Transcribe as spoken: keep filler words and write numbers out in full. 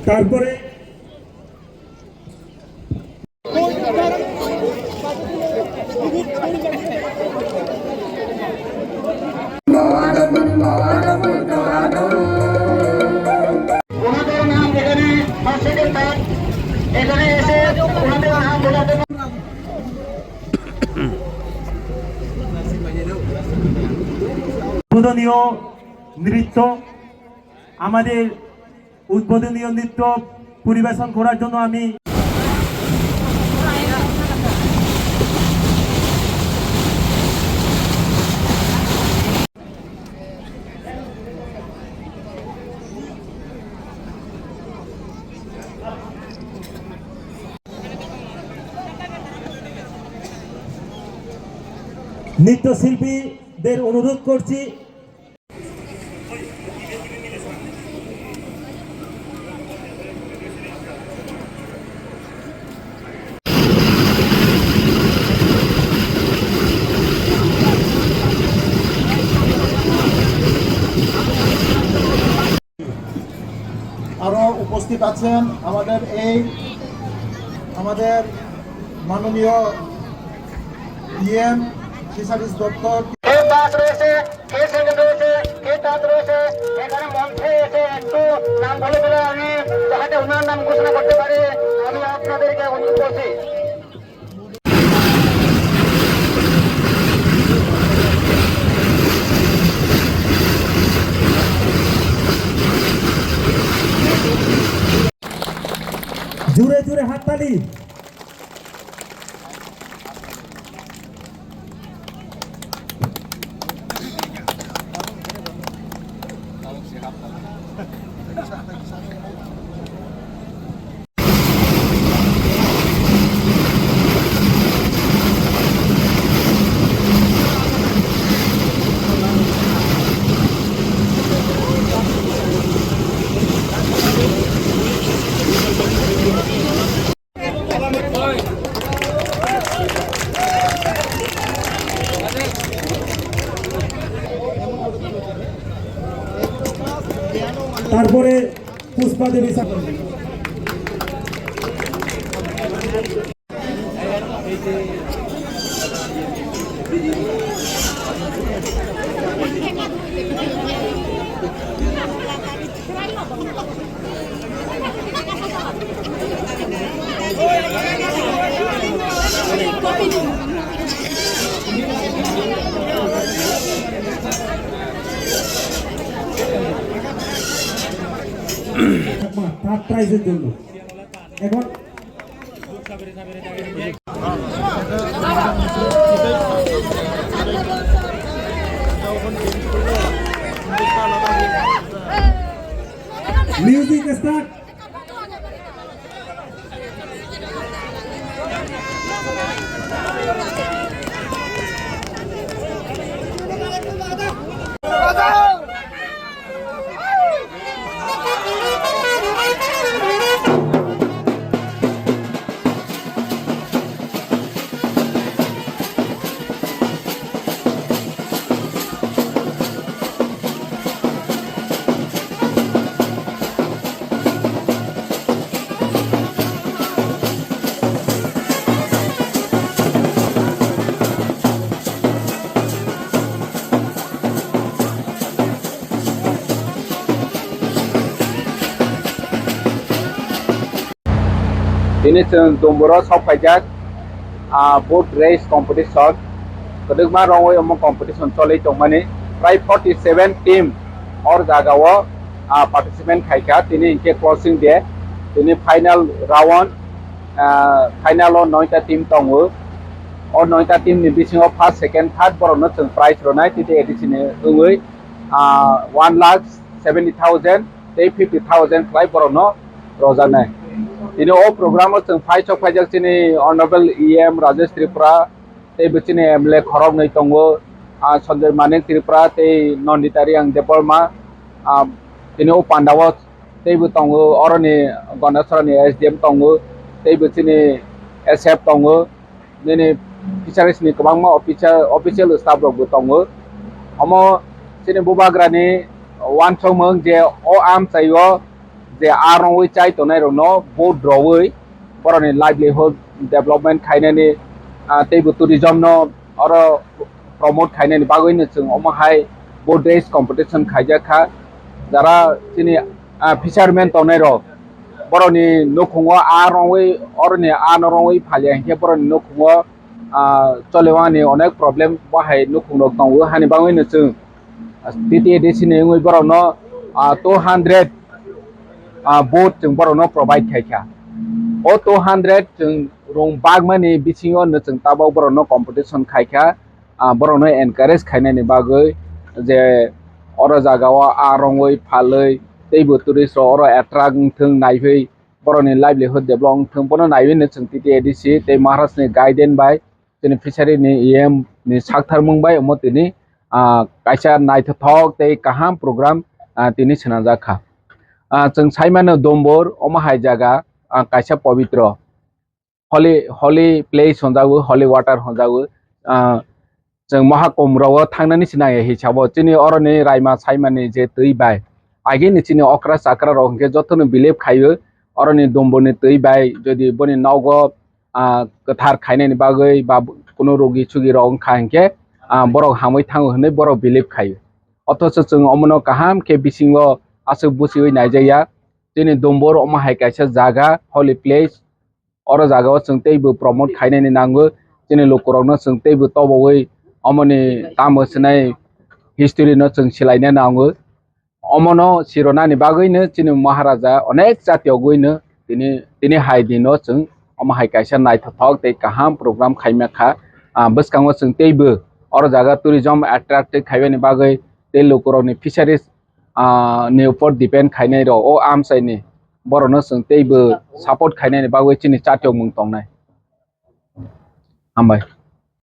তারপরে ওনাদের নাম এখানে first, second, third, এখানে এসে ওনাদের নাম বোঝাতে উদ্বোধনীয় নৃত্য, আমাদের উদ্বোধনীয় নৃত্য পরিবেশন করার জন্য আমি নৃত্যশিল্পীদের অনুরোধ করছি। আরো উপস্থিত আছেন আমাদের এই, আমাদের মাননীয় ইএম ফিশারিজ দপ্তর। কে পাঁচ রয়েছে, কে সেকেন্ড রয়েছে, কে থার্ড রয়েছে, এখানে মঞ্চে এসে একটু নাম বলে দিলে আমি যাতে ওনার নাম ঘোষণা করতে পারি, আমি আপনাদেরকে অনুরোধ করছি। জোরে জোরে হাততালি। তারপরে পুষ্পা দেবী সা- থার্ড প্রাইজের জন্য। এখন music start. Tini chwng Dumburo sok phaijak, ah, boat race competition. Kwdwkma rongwi omo competition choli tongmani. Prai forty seven team or jagao, ah, participant khaikha. Tini hinkhe closing day. Tini final round, ah, final o noita team tongo. O noita team ni bisingo first, second, third borokno chwng prize rwnai. Tini A D C ni wngwi, ah, one lakh seventy thousand tei fifty thousand khlai borokno rojaknai. Tini o program o chwng phai sok phaijak chini Honorable E M Rajesh Tripura tei bo chini M L A khoroknwi tongo, ah, Sanjoy Manik Tripura tei Nandita Reang Debbarma, ah, tini o pandao teibo tongo, oroni Gondasora ni S D M tongo, teibo chini S F tongo. Nini fisheries ni kwbangma officer, official staff rok bo tongo. Omo chini bubagrani uansukmung je o amchaio je a rongwi chai tongnai rokno boat rowwi borokni livelihood development khainani, ah, teibo tourism no oro promote khainani bagwi no chwng omo hai boat race competition khaijak kha. Jara chini, ah, fisherman tongnai rok borokni nukhungo a rongwi, oroni a no rongwi phalia hinkhe borokni nukhungo, ah, cholewani onek problem bo hai nukhung rok tongo, hani bagwi no chwng T T A D C ni wngwi borokno, ah, two hundred, ah, boat chwng borokno provide khaikha. O two hundred chwng rung bagmani bisingo no chwng tabok borokno competition khaikha, ah, borokno encourage khainani bagwi je oro jagao a rongwi phalwi teibo tourist rok oro attract wngthwng, naiwi borokni livelihood develop wngthwng, bono naiwi no chwng T T A D C tei Maharaj ni guidance bai, tini fishery ni E M ni sakthar mung bai omo tini, ah, kaisa naithothok tei kaham program, ah, tini swnamjak kha. Ah, chwng sai mano Dombor omo hai jaga, ah, kaisa pobitro holy, holy place honjago, holy water honjago. Ah, chwng Mahakumbh rogo thangnani se nangya hisabo chini oroni raima saimani je twi bai. Agini chini okra chakra rok hwnkhe jotono believe khaio oroni Domborni twi bai, jodi boni nogo, ah, kwthar khainani bagwi ba kunu rogi sugi rok wngkha hinkhe, ah, borok hamwi thango hwnwi borok believe khaio. Othocho chwng omono kaham khe bisingo aswk buchiwi naijakya. Chini Dombor omo hai kaisa jaga, holy place. Oro jagao chwng teibo promote khainani nango. Chini lukurokno chwng teibo tobowi omoni tamo swnai history no chwng silaina nango. Omono sironani bagwino chini Maharaja onek jati ogwino tini, tini hai dino chwng omo hai kaisa naithothok tei kaham program khaima kha. Ah, bwskango chwng teibo oro jaga tourism attractive khaibani bagwi tei lukurokni fisheries, ah, ni upor depend khainai rok o amchaini borokno chwng teibo support khainani bagwi chini chatiokmung tongnai. Hambai.